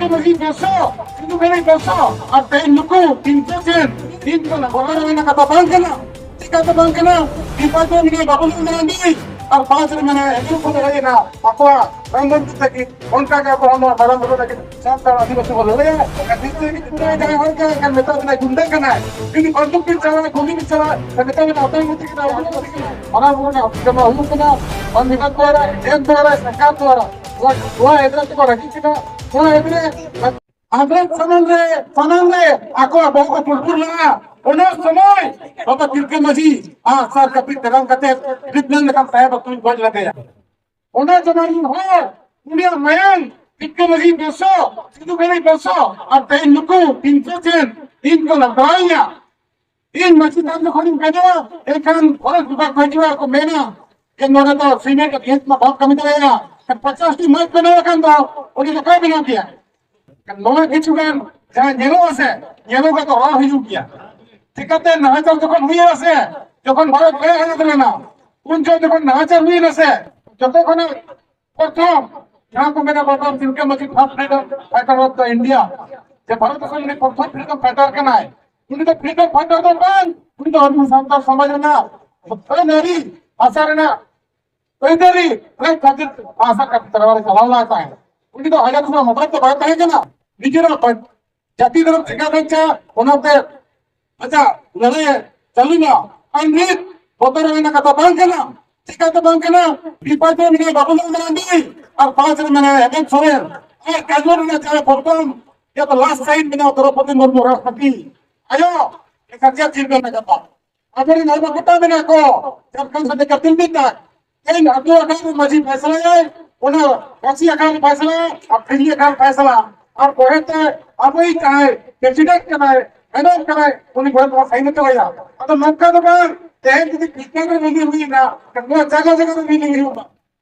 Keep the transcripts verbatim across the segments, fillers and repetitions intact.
ᱢᱟᱹᱡᱷᱤ ᱵᱮᱥᱚ, ᱥᱤᱫᱩ ᱠᱟᱹᱱᱦᱩ ᱵᱮᱥᱚ, ᱟᱨ ᱛᱮᱦᱮᱧ ᱱᱩᱠᱩ ᱛᱤᱱ ᱥᱚ ᱪᱮᱱ, ᱛᱤᱱ ᱠᱚ ᱱᱟᱜᱚᱨ ᱨᱮᱱᱟᱜ ᱠᱟᱛᱷᱟ ᱵᱟᱝ ᱠᱟᱱᱟ᱾ ᱪᱤᱠᱟᱹᱛᱮ ᱵᱟᱝ ᱠᱟᱱᱟ? ᱰᱤᱯᱟᱨᱴᱢᱮᱱᱴ ᱨᱮ ᱵᱟᱵᱩᱞᱟᱞ ᱢᱟᱨᱟᱱᱰᱤ ᱟᱨ ᱯᱟᱸᱪ ᱨᱮ ᱢᱮᱱᱟᱭᱟ, ᱮᱠᱩ ᱠᱚ ᱞᱟᱹᱭᱮᱱᱟ ᱟᱠᱚᱣᱟᱜ ᱨᱟᱢ ᱢᱚᱱᱫᱤᱨ ᱞᱟᱹᱜᱤᱫ᱾ ᱚᱱᱠᱟ ᱜᱮ ᱟᱵᱚ ᱦᱚᱸ ᱱᱚᱣᱟ ᱢᱟᱨᱟᱝ ᱵᱩᱨᱩ ᱞᱟᱹᱜᱤᱫ ᱥᱟᱱᱛᱟᱲ ᱟᱹᱫᱤᱵᱟᱹᱥᱤ ᱵᱚᱱ ᱞᱟᱹᱲᱦᱟᱹᱭᱟ᱾ ᱚᱱᱟ ᱫᱤᱥᱟᱹ ᱜᱮ ᱯᱩᱨᱟᱹ ᱡᱟᱦᱟᱸᱭ ᱦᱚᱲ ᱜᱮ ᱮᱱᱠᱷᱟᱱ ᱢᱮᱛᱟ ᱵᱚᱱᱟᱭ ᱜᱩᱱᱰᱟᱹ ᱠᱟᱱᱟᱭ, ᱡᱩᱫᱤ ᱵᱟᱹᱱᱫᱩᱠ ᱵᱤᱱ ᱪᱟᱞᱟᱜᱼᱟ, ᱜᱩᱞᱤ ᱵᱤᱱ ᱪᱟᱞᱟᱜᱼᱟ, ᱢᱮᱛᱟ ᱵᱤᱱ ᱟᱛᱟᱝ ᱜᱩᱞᱤ ᱠᱟᱱᱟ, ᱚᱱᱟ ᱵᱩᱨᱩ ᱨᱮᱱᱟᱜ ᱦᱩᱭᱩᱜ ᱠᱟᱱᱟ, ᱵᱟᱝ ᱵᱤᱵᱟᱫ ᱠᱚ ᱮᱨᱟ, ᱮᱢ ᱠᱚ ᱮᱨᱟ, ᱥᱟᱠᱟᱢ ᱠᱚ ᱮᱨᱟ, ᱱᱚᱣᱟ ᱮᱫᱨᱮ ᱛᱮᱠᱚ ᱨᱟᱹᱜᱤ ᱠᱟᱱᱟ, ᱱᱚᱣᱟ ᱮᱫᱨᱮ ᱟᱵᱚ ᱥᱟᱢᱟᱝ ᱨᱮ, ᱥᱟᱢᱟᱝ ᱨᱮ ᱟᱠᱚᱣᱟᱜ ᱵᱚᱦᱚᱜ ᱠᱚ ᱯᱩᱲᱯᱩᱲ ᱞᱮᱱᱟ᱾ ᱚᱱᱟ ᱥᱚᱢᱚᱭ ᱵᱟᱵᱟ ᱛᱤᱞᱠᱟᱹ ᱢᱟᱹᱡᱷᱤ ᱟᱜ ᱥᱟᱨ ᱠᱟᱹᱯᱤ ᱛᱮᱨᱟᱝ ᱠᱟᱛᱮ ᱵᱤᱫᱽᱱᱟᱹ ᱞᱮᱠᱟᱱ ᱛᱟᱭᱟ ᱵᱟᱹᱛᱩᱧ ᱜᱚᱡ ᱞᱮᱫᱮᱭᱟ᱾ ᱚᱱᱟ ᱡᱚᱢᱟ ᱨᱤᱱ ᱦᱚᱲ, ᱩᱱᱤᱭᱟᱜ ᱢᱟᱭᱟᱝ, ᱛᱤᱞᱠᱟᱹ ᱢᱟᱹᱡᱷᱤ ᱵᱚᱝᱥᱚ, ᱥᱤᱫᱩ ᱠᱟᱹᱱᱦᱩ ᱵᱚᱝᱥᱚ, ᱟᱨ ᱛᱮᱦᱮᱧ ᱱᱩᱠᱩ ᱛᱤᱱ ᱥᱚ ᱪᱮᱱ ᱤᱧ ᱠᱚ ᱞᱟᱜᱟᱣᱤᱧᱟ᱾ ᱤᱧ ᱢᱟᱹᱡᱷᱤ ᱛᱷᱟᱱ ᱡᱚᱠᱷᱚᱱᱤᱧ ᱵᱮᱱᱟᱣᱟ, ᱮᱱᱠᱷᱟᱱ ᱯᱷᱚᱨᱮᱥᱴ ᱵᱤᱵᱷᱟᱜᱽ ᱠᱚ ᱦᱤᱡᱩᱜᱼᱟ, ᱠᱚ ᱢᱮᱱᱟ ᱡᱮ ᱱᱚᱰᱮ ᱫᱚ ᱥᱤᱢᱮᱱᱴ ᱟᱨ ᱤᱴ ᱢᱟ ᱵᱟᱢ ᱠᱟᱹᱢᱤ ᱫᱟᱲᱮᱭᱟᱜᱼᱟ᱾ ᱯᱚᱪᱟᱥ ᱴᱤ ᱢᱟᱹᱡᱷᱤ ᱵᱮᱱᱟᱣ ᱟᱠᱟᱱ ᱫᱚ ᱩᱱᱤ ᱫᱚ ᱚᱠᱚᱭ ᱵᱮᱱᱟᱣ ᱠᱮᱭᱟ? ᱱᱚᱣᱟ ᱠᱤᱪᱷᱩ ᱜᱟᱱ ᱡᱟᱦᱟᱸ ᱧᱮᱞᱚᱜᱼᱟ ᱥᱮ, ᱧᱮᱞᱚᱜ ᱜᱮ ᱫᱚᱦᱲᱟ ᱦᱤᱡᱩᱜ ᱜᱮᱭᱟ᱾ ᱪᱤᱠᱟᱹᱛᱮ ᱱᱟᱦᱟᱪᱟᱨ ᱡᱚᱠᱷᱚᱱ ᱦᱩᱭᱩᱜᱼᱟ ᱥᱮ, ᱡᱚᱠᱷᱚᱱ ᱵᱷᱟᱨᱚᱛ ᱵᱮ ᱟᱡᱟᱫ ᱞᱮᱱᱟ, ᱩᱱ ᱡᱚᱠᱷᱚᱱ ᱡᱚᱠᱷᱚᱱ ᱱᱟᱦᱟᱪᱟᱨ ᱦᱩᱭᱱᱟ ᱥᱮ, ᱡᱚᱛᱚ ᱠᱷᱚᱱᱟᱜ ᱯᱨᱚᱛᱷᱚᱢ ᱡᱟᱦᱟᱸ ᱠᱚ ᱢᱮᱱᱟ ᱵᱟᱵᱟ ᱛᱤᱞᱠᱟᱹ ᱢᱟᱹᱡᱷᱤ first freedom fighter of the India, ᱡᱮ ᱵᱷᱟᱨᱚᱛ ᱫᱤᱥᱚᱢ ᱨᱤᱱᱤᱡ ᱯᱨᱚᱛᱷᱚᱢ freedom fighter ᱠᱟᱱᱟᱭ, ᱩᱱᱤ ᱫᱚ freedom fighter ᱫᱚ ᱵᱟᱝ, ᱩᱱᱤ ᱫᱚ ᱟᱵᱚ ᱥᱟᱱᱛᱟᱲ ᱥᱚᱢᱟᱡᱽ ᱨᱮᱱᱟᱜ ᱟᱹᱱ ᱟᱹᱨᱤ, ᱵᱷᱟᱥᱟ ᱨᱮᱱᱟᱜ ᱟᱹᱭᱫᱟᱹᱨᱤ ᱨᱮᱡ ᱠᱷᱟᱹᱛᱤᱨ ᱵᱷᱟᱥᱟ ᱠᱟᱹᱢᱤ ᱛᱟᱞᱟ ᱨᱮ ᱪᱟᱞᱟᱣ ᱞᱮᱱ ᱛᱟᱦᱮᱸᱫ᱾ ᱩᱱᱤ ᱫᱚ ᱟᱡᱟᱫ ᱨᱮᱱᱟᱜ ᱢᱚᱛᱞᱚᱵ ᱫᱚ ᱵᱟᱭ ᱛᱟᱦᱮᱸ ᱠᱟᱱᱟ, ᱱᱤᱡᱮᱨᱟᱜ ᱯᱟᱹ-, ᱡᱟᱹᱛᱤ ᱫᱷᱚᱨᱚᱢ ᱪᱮᱸᱜᱷᱟ ᱵᱟᱧᱪᱟᱣ, ᱚᱱᱟᱛᱮ ᱟᱡᱟᱜ ᱞᱟᱹᱲᱦᱟᱹᱭ ᱮ ᱪᱟᱹᱞᱩᱭᱟ᱾ ᱟᱨ ᱱᱤᱛ ᱵᱚᱛᱚᱨ ᱨᱮᱱᱟᱜ ᱠᱟᱛᱷᱟ ᱵᱟᱝ ᱠᱟᱱᱟ, ᱪᱤᱠᱟᱹᱛᱮ ᱵᱟᱝ ᱠᱟᱱᱟ? ᱰᱤᱯᱟᱨᱴᱢᱮᱱᱴ ᱨᱮ ᱵᱟᱵᱩᱞᱟᱞ ᱢᱟᱨᱟᱱᱰᱤ ᱟᱨ ᱯᱟᱸᱪ ᱨᱮ ᱢᱮᱱᱟᱭᱟ ᱦᱮᱢᱚᱱᱛ ᱥᱚᱨᱮᱱ, ᱟᱨ ᱠᱟᱡᱽᱱᱚᱜᱚᱨ ᱨᱮᱱᱟᱜ ᱡᱟᱦᱟᱸ ᱯᱨᱚᱛᱷᱚᱢ ᱡᱟᱦᱟᱸ last line ᱢᱮᱱᱟᱜᱼᱟ ᱫᱨᱚᱯᱚᱫᱤ ᱢᱩᱨᱢᱩ ᱨᱟᱥᱴᱨᱚᱯᱚᱛᱤ, ᱟᱭᱳ ᱮᱱᱠᱷᱟᱱ ᱪᱮᱫ ᱪᱤᱱᱛᱟᱹ ᱨᱮᱱᱟᱜ ᱠᱟᱛᱷᱟ? ᱟᱵᱚᱨᱮᱱ ᱟᱭᱢᱟ ᱜᱚᱴᱟ ᱢᱮᱱᱟᱜ ᱠᱚ, ᱡᱷᱟᱲᱠᱷᱚᱸᱰ ᱥᱮᱫ ᱠᱟᱹᱴᱤᱡ ᱢᱤᱫ ᱛᱟᱠ᱾ ᱛᱮᱦᱮᱧ ᱟᱹᱛᱩ ᱟᱠᱷᱲᱟ ᱨᱮ ᱢᱟᱹᱡᱷᱤ ᱯᱷᱮᱥᱞᱟᱭᱟᱭ, ᱚᱱᱟ ᱨᱟᱹᱥᱤ ᱟᱠᱷᱲᱟ ᱨᱮ ᱯᱷᱮᱥᱞᱟ, ᱟᱨ ᱴᱷᱤᱞᱤ ᱟᱠᱷᱲᱟ ᱨᱮ ᱯᱷᱮᱥᱞᱟ, ᱟᱨ ᱯᱚᱨᱮᱛᱮ ᱟᱵᱚᱭᱤᱡ ᱡᱟᱦᱟᱸᱭ president ᱠᱟᱱᱟᱭ, madam ᱠᱟᱱᱟᱭ, ᱩᱱᱤ ᱜᱚᱡ ᱱᱚᱣᱟ sign ᱦᱚᱪᱚ ᱟᱭᱟ᱾ ᱟᱫᱚ ᱱᱚᱝᱠᱟ ᱫᱚ ᱵᱟᱝ, ᱛᱮᱦᱮᱧ ᱡᱩᱫᱤ ᱠᱨᱤᱥᱱᱚ ᱨᱮ rally ᱦᱩᱭᱱᱟ, ᱱᱚᱣᱟ ᱡᱟᱭᱜᱟ ᱡᱟᱭᱜᱟ ᱨᱮ rally ᱦᱩᱭᱩᱜᱼᱟ᱾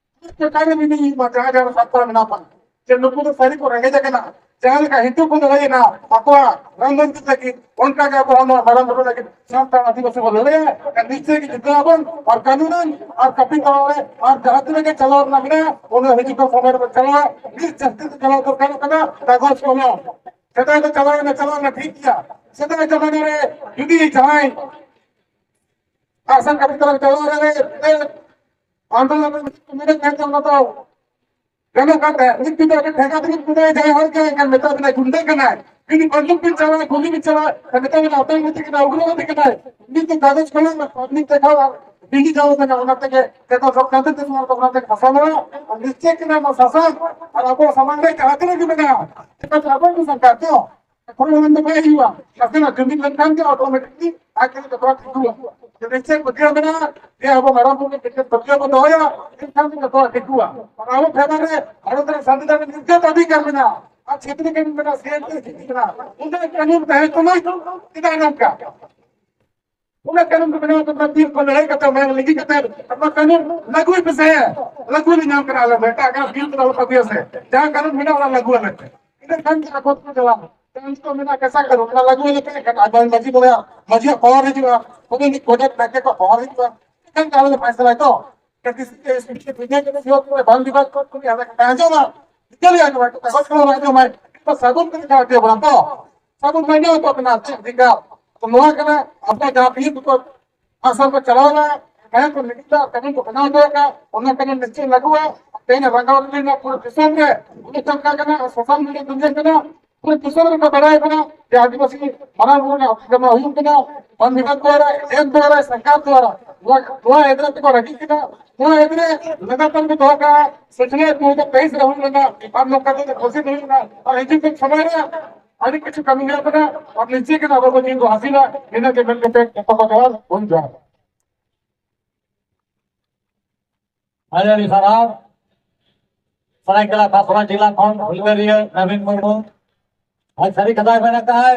ᱪᱮᱛᱟᱱ ᱨᱮ ᱢᱤᱱᱟᱹᱧ ᱢᱟ, ᱡᱟᱦᱟᱸ ᱡᱟᱦᱟᱸ ᱥᱟᱱᱛᱟᱲ ᱢᱮᱱᱟᱜ ᱠᱚᱣᱟ, ᱡᱮ ᱱᱩᱠᱩ ᱫᱚ ᱥᱟᱹᱨᱤ ᱠᱚ ᱨᱮᱸᱜᱮᱡ ᱟᱠᱟᱱᱟ, ᱡᱟᱦᱟᱸ ᱞᱮᱠᱟ ᱦᱤᱛᱩ ᱠᱚ ᱞᱟᱹᱲᱦᱟᱹᱭᱮᱱᱟ ᱟᱠᱚᱣᱟᱜ ᱨᱟᱢ ᱢᱚᱱᱫᱤᱨ ᱞᱟᱹᱜᱤᱫ, ᱚᱱᱠᱟ ᱜᱮ ᱟᱵᱚ ᱦᱚᱸ ᱱᱚᱣᱟ ᱢᱟᱨᱟᱝ ᱵᱩᱨᱩ ᱞᱟᱹᱜᱤᱫ ᱥᱟᱱᱛᱟᱲ ᱟᱹᱫᱤᱵᱟᱹᱥᱤ ᱵᱚᱱ ᱞᱟᱹᱲᱦᱟᱹᱭᱟ᱾ ᱮᱱᱠᱷᱟᱱ ᱱᱤᱥᱪᱚᱭ ᱜᱮ ᱡᱤᱛᱟᱹᱣ ᱟᱵᱚᱱ᱾ ᱟᱨ ᱠᱟᱹᱱᱩᱱ ᱟᱹᱱ ᱟᱨ ᱠᱟᱹᱯᱤ ᱛᱟᱞᱟ ᱨᱮ ᱟᱨ ᱡᱟᱦᱟᱸ ᱛᱤᱱᱟᱹᱜ ᱜᱮ ᱪᱟᱞᱟᱣ ᱨᱮᱱᱟᱜ ᱢᱮᱱᱟᱜᱼᱟ, ᱚᱱᱟ ᱦᱤᱡᱩᱜ ᱠᱟᱱ ᱥᱚᱢᱚᱭ ᱨᱮᱵᱚᱱ ᱪᱟᱞᱟᱜᱼᱟ᱾ ᱢᱤᱫ ᱡᱟᱹᱥᱛᱤ ᱛᱮ ᱪᱟᱞᱟᱣ ᱫᱚᱨᱠᱟᱨᱚᱜ ᱠᱟᱱᱟ ᱠᱟᱜᱚᱡᱽ ᱠᱚᱞᱚᱢ᱾ ᱥᱮᱫᱟᱭ ᱫᱚ ᱪᱟᱞᱟᱣ ᱮᱱᱟ, ᱪᱟᱞᱟᱣ ᱮᱱᱟ, ᱴᱷᱤᱠ ᱜᱮᱭᱟ᱾ ᱥᱮᱫᱟᱭ ᱡᱟᱢᱟᱱᱟ ᱨᱮ ᱡᱩᱫᱤ ᱡᱟᱦᱟᱸᱭ ᱟᱜᱼᱥᱟᱨ ᱠᱟᱹᱯᱤ ᱛᱟᱞᱟ ᱨᱮ ᱪᱟᱞᱟᱣ ᱨᱮ ᱟᱱᱫᱳᱞᱚᱱ ᱨᱮ ᱢᱮᱱᱮᱫ ᱛᱟᱦᱮᱸ ᱠᱟᱱᱟ, ᱚᱱᱟ ᱫᱚ ᱜᱟᱱᱚᱜ ᱠᱟᱱ ᱛᱟᱦᱮᱸᱫ᱾ ᱢᱤᱫ ᱛᱮᱫᱚ ᱟᱹᱰᱤ ᱴᱷᱮᱠᱟ ᱛᱮᱜᱮ ᱯᱩᱨᱟᱹᱭ ᱡᱟᱦᱟᱸᱭ ᱦᱚᱲ ᱜᱮ ᱮᱱᱠᱷᱟᱱ ᱢᱮᱛᱟ ᱵᱤᱱᱟᱭ ᱜᱩᱱᱰᱟᱹ ᱠᱟᱱᱟᱭ, ᱡᱩᱫᱤ ᱵᱟᱱᱫᱩᱠ ᱵᱤᱱ ᱪᱟᱞᱟᱜᱼᱟ, ᱜᱩᱞᱤ ᱵᱤᱱ ᱪᱟᱞᱟᱜᱼᱟ, ᱢᱮᱛᱟ ᱵᱤᱱᱟ ᱟᱛᱚᱝᱠᱵᱟᱫᱤ ᱠᱟᱱᱟᱭ, ᱩᱜᱽᱨᱚᱵᱟᱫᱤ ᱠᱟᱱᱟᱭ᱾ ᱩᱱᱤ ᱫᱚ ᱠᱟᱜᱚᱡᱽ ᱠᱚᱞᱚᱢ ᱨᱮ ᱯᱟᱵᱽᱞᱤᱠ ᱫᱮᱠᱷᱟᱣᱟ, ᱵᱤᱱᱰᱤ ᱪᱟᱞᱟᱣ ᱠᱟᱱᱟ, ᱚᱱᱟ ᱛᱮᱜᱮ ᱡᱚᱛᱚ ᱥᱚᱵ ᱠᱟᱛᱮ ᱛᱮ ᱱᱚᱣᱟ ᱫᱚ ᱚᱱᱟ ᱛᱮᱜᱮ ᱯᱷᱟᱥᱟᱣ ᱞᱮᱱᱟ᱾ ᱟᱨ ᱱᱤᱥᱪᱚᱭ ᱠᱟᱱᱟ ᱱᱚᱣᱟ ᱥᱟᱥᱚᱱ ᱟᱨ ᱟᱵᱚ ᱥᱚᱢᱟᱡᱽ ᱨᱮ ᱡᱟᱦᱟᱸ ᱛᱤᱱᱟᱹᱜ ᱜᱮ ᱢᱮᱱᱟᱜᱼᱟ, ᱪᱮᱫᱟᱜ ᱥᱮ ᱟᱵᱚ ᱜᱮ ᱥᱚᱨᱠᱟᱨ ᱛᱚ᱾ ᱠᱷᱚᱱ ᱚᱱᱟ ᱫᱚ ᱵᱟᱭ ᱦᱩᱭᱩᱜᱼᱟ᱾ ᱱᱟᱥᱮᱱᱟᱜ ᱡᱩᱢᱤᱫ ᱞᱮᱱᱠᱷᱟᱱ ᱜᱮ ᱚᱴᱳᱢᱮᱴᱤᱠᱞᱤ ᱟᱡ ᱛᱮᱜᱮ ᱡᱚᱛᱚᱣᱟᱜ ᱴᱷᱤᱠᱚᱜᱼᱟ᱾ ᱡᱩᱫᱤ ᱪᱮᱫ ᱯᱟᱹᱛᱭᱟᱹᱣ ᱢᱮᱱᱟᱜᱼᱟ ᱡᱮ ᱟᱵᱚ ᱢᱟᱨᱟᱝ ᱵᱩᱨᱩ ᱴᱷᱮᱱ ᱯᱟᱹᱛᱭᱟᱹᱣ ᱵᱚᱱ ᱫᱚᱦᱚᱭᱟ, ᱮᱱᱠᱷᱟᱱ ᱜᱮ ᱡᱚᱛᱚᱣᱟᱜ ᱴᱷᱤᱠᱚᱜᱼᱟ᱾ ᱟᱨ ᱟᱵᱚ ᱯᱷᱮᱰᱟᱨ ᱨᱮ ᱵᱷᱟᱨᱚᱛ ᱨᱮ ᱥᱟᱝᱵᱤᱫᱷᱟᱱ ᱨᱮ ᱱᱤᱨᱜᱟᱛ ᱚᱫᱷᱤᱠᱟᱨ ᱢᱮᱱᱟᱜᱼᱟ᱾ ᱟᱨ ᱪᱷᱮᱛᱨᱤ ᱠᱟᱹᱱᱩᱱ ᱢᱮᱱᱟᱜᱼᱟ, ᱥᱤ ᱮ ᱴᱤ ᱠᱟᱹᱱᱩᱱ ᱢᱮᱱᱟᱜᱼᱟ᱾ ᱩᱱᱟᱹᱜ ᱠᱟᱹᱱᱩᱱ ᱛᱟᱦᱮᱸ ᱛᱩᱞᱩᱡ ᱪᱮᱫᱟᱜ ᱱᱚᱝᱠᱟ? ᱩᱱᱟᱹᱜ ᱠᱟᱹᱱᱩᱱ ᱠᱚ ᱵᱮᱱᱟᱣ ᱠᱟᱫᱟ, ᱵᱤᱨ ᱠᱚ ᱞᱟᱹᱲᱦᱟᱹᱭ ᱠᱟᱛᱮ ᱢᱟᱭᱟᱝ ᱞᱤᱸᱜᱤ ᱠᱟᱛᱮ ᱚᱱᱟ ᱠᱟᱹᱱᱩᱱ ᱞᱟᱹᱜᱩᱭ ᱯᱮᱥᱮ᱾ ᱞᱟᱹᱜᱩ ᱞᱮ ᱧᱟᱢ ᱠᱟᱱᱟ ᱟᱞᱮ ᱫᱚ, ᱮᱴᱟᱜ ᱜᱟᱱ ᱵᱤᱨ ᱠᱚᱫᱚ ᱟᱞᱚ ᱯᱮ ᱟᱹᱜᱩᱭᱟ ᱥᱮ᱾ ᱡᱟᱦᱟᱸ ᱠᱟᱹᱱᱩᱱ ᱢᱮᱱᱟᱜᱼᱟ ᱚᱱᱟ ᱞᱟᱹᱜᱩ ᱟᱞᱮ ᱯᱮ᱾ ᱤᱱᱟᱹ ᱠᱷᱟᱱ ᱜᱮ ᱟᱠᱚ ᱠᱚ ᱪᱟᱞᱟᱜᱼᱟ᱾ ᱠᱟᱹᱱᱩᱱ ᱠᱚ ᱢᱮᱱᱟᱜ ᱠᱟᱥᱟ ᱠᱟᱹᱱᱩᱱ, ᱚᱱᱟ ᱞᱟᱹᱜᱩ ᱟᱞᱮ ᱯᱮ, ᱮᱱᱠᱷᱟᱱ ᱟᱵᱚ ᱢᱟᱹᱡᱷᱤ ᱵᱚᱞᱮ ᱢᱟᱹᱡᱷᱤᱭᱟᱜ ᱯᱟᱣᱟᱨ ᱦᱤᱡᱩᱜᱼᱟ, ᱦᱩᱰᱤᱧ ᱦᱩᱰᱤᱧ ᱯᱨᱚᱡᱮᱠᱴ ᱱᱟᱭᱠᱮ ᱠᱚ ᱯᱟᱣᱟᱨ ᱦᱤᱡᱩᱜᱼᱟ᱾ ᱮᱱᱠᱷᱟᱱ ᱜᱮ ᱟᱞᱮ ᱞᱮ ᱯᱷᱟᱭᱥᱟᱞᱟᱭ ᱛᱚ᱾ ᱠᱟᱹᱴᱤᱡ C S P C BJP ᱥᱤ ᱚᱛ ᱠᱚᱨᱮ ᱵᱟᱝ ᱵᱤᱵᱟᱫ ᱠᱚ ᱠᱚ ᱟᱞᱮ ᱠᱟᱛᱷᱟ ᱟᱸᱡᱚᱢᱟ᱾ ᱪᱤᱠᱟᱹ ᱞᱮ ᱟᱸᱡᱚᱢᱟ? ᱠᱟᱜᱚᱡᱽ ᱠᱚᱞᱚᱢ ᱟᱸᱡᱚᱢᱟᱭ᱾ ᱥᱟᱹᱜᱩᱱ ᱠᱟᱛᱮ ᱡᱟᱦᱟᱸ ᱦᱚᱪᱚ ᱵᱚᱱᱟ ᱛᱚ᱾ ᱥᱟᱹᱜᱩᱱ ᱢᱟᱹᱱᱭᱟᱹ ᱦᱚᱪᱚ ᱠᱟᱱᱟ ᱪᱮᱫ ᱪᱤᱠᱟ? ᱱᱚᱣᱟ ᱠᱟᱱᱟ ᱟᱵᱚ ᱡᱟᱦᱟᱸ ᱵᱤᱨ ᱠᱚ ᱟᱥᱚᱨ ᱠᱚ ᱪᱟᱞᱟᱣ ᱮᱱᱟ, ᱡᱟᱦᱟᱸᱭ ᱠᱚ ᱞᱟᱹᱜᱤᱫ ᱫᱚ ᱠᱟᱹᱢᱤ ᱠᱚ ᱵᱮᱱᱟᱣ ᱦᱚᱴᱚ ᱟᱠᱟᱫ, ᱚᱱᱟ ᱠᱟᱹᱢᱤ ᱱᱤᱥᱪᱚᱭ ᱞᱟᱹᱜᱩᱜᱼᱟ᱾ ᱛᱮᱦᱮᱧ ᱨᱟᱸᱜᱟᱣ ᱨᱮᱱᱟᱜ ᱯᱩᱨᱟᱹ ᱫᱤᱥᱚᱢ ᱨᱮ ᱩᱱᱤ ᱪᱟᱞᱠᱟ ᱠᱟᱱᱟ, ᱥᱳᱥᱟᱞ ᱢᱤᱰᱤᱭᱟ ᱫᱩᱱᱤᱭᱟᱹ ᱠᱟᱱᱟ, ᱯᱩᱨᱟᱹ ᱫᱤᱥᱚᱢ ᱨᱮᱠᱚ ᱵᱟᱲᱟᱭ ᱠᱟᱱᱟ ᱡᱮ ᱟᱹᱫᱤᱵᱟᱹᱥᱤ ᱢᱟᱨᱟᱝ ᱵᱩᱨᱩ ᱨᱮᱱᱟᱜ ᱚᱛᱤᱠᱨᱚᱢ ᱦᱩᱭᱩᱜ ᱠᱟᱱᱟ, ᱵᱟᱝ ᱵᱤᱵᱷᱟᱜᱽ ᱫᱩᱣᱟᱨᱟ, ᱮᱢ ᱫᱩᱣᱟᱨᱟ, ᱥᱚᱨᱠᱟᱨ ᱫᱩᱣᱟᱨᱟ, ᱱᱚᱣᱟ, ᱱᱚᱣᱟ ᱮᱫᱽᱨᱮ ᱛᱮᱠᱚ ᱨᱟᱹᱜᱤ ᱠᱟᱱᱟ᱾ ᱱᱚᱣᱟ ᱮᱫᱽᱨᱮ ᱞᱟᱜᱟᱛᱟᱨ ᱠᱚ ᱫᱚᱦᱚ ᱠᱟᱜᱼᱟ, ᱥᱮᱪᱮᱫ ᱫᱩ ᱦᱟᱡᱟᱨ ᱛᱮᱭᱤᱥ ᱨᱮ ᱦᱩᱭ ᱞᱮᱱᱟ, ᱟᱨ ᱱᱚᱝᱠᱟ ᱛᱮ ᱜᱷᱳᱥᱤᱛ ᱦᱩᱭ ᱞᱮᱱᱟ, ᱟᱨ ᱦᱤᱡᱩᱜ ᱠᱟᱱ ᱥᱚᱢᱚᱭ ᱨᱮ ᱟᱹᱰᱤ ᱠᱤᱪᱷᱩ ᱠᱟᱹᱢᱤ ᱦᱩᱭᱩᱜ ᱠᱟᱱᱟ, ᱟᱨ ᱱᱤᱥᱪᱚᱭ ᱜᱮ ᱱᱚᱣᱟ ᱵᱟᱵᱚ ᱪᱤᱱ ᱫᱚ ᱦᱟᱹᱥᱤᱞᱟ, ᱤᱱᱟᱹ ᱜᱮ ᱢᱮᱱ ᱠᱟᱛᱮ ᱡᱚᱛᱚ ᱠᱚ ᱡᱚᱦᱟᱨ, ᱦᱩᱞ ᱡᱚᱦᱟᱨ᱾ ᱟᱹᱰᱤ ᱟᱹᱰᱤ ᱥᱟᱨᱦᱟᱣ᱾ ᱥᱟᱹᱨᱟᱹᱭᱠᱮᱞᱟ ᱠᱷᱟᱨᱥᱚᱣᱟ ᱡᱮᱞᱟ ᱠᱷᱚᱱ ᱦᱩᱞᱜᱟᱹᱨᱤᱭᱟᱹ ᱱᱚᱵᱤᱱ ᱢᱩᱨᱢᱩ᱾ ᱟᱨ ᱥᱟᱹᱨᱤ ᱠᱟᱛᱷᱟᱭ ᱢᱮᱱ ᱟᱠᱟᱫᱼᱟᱭ,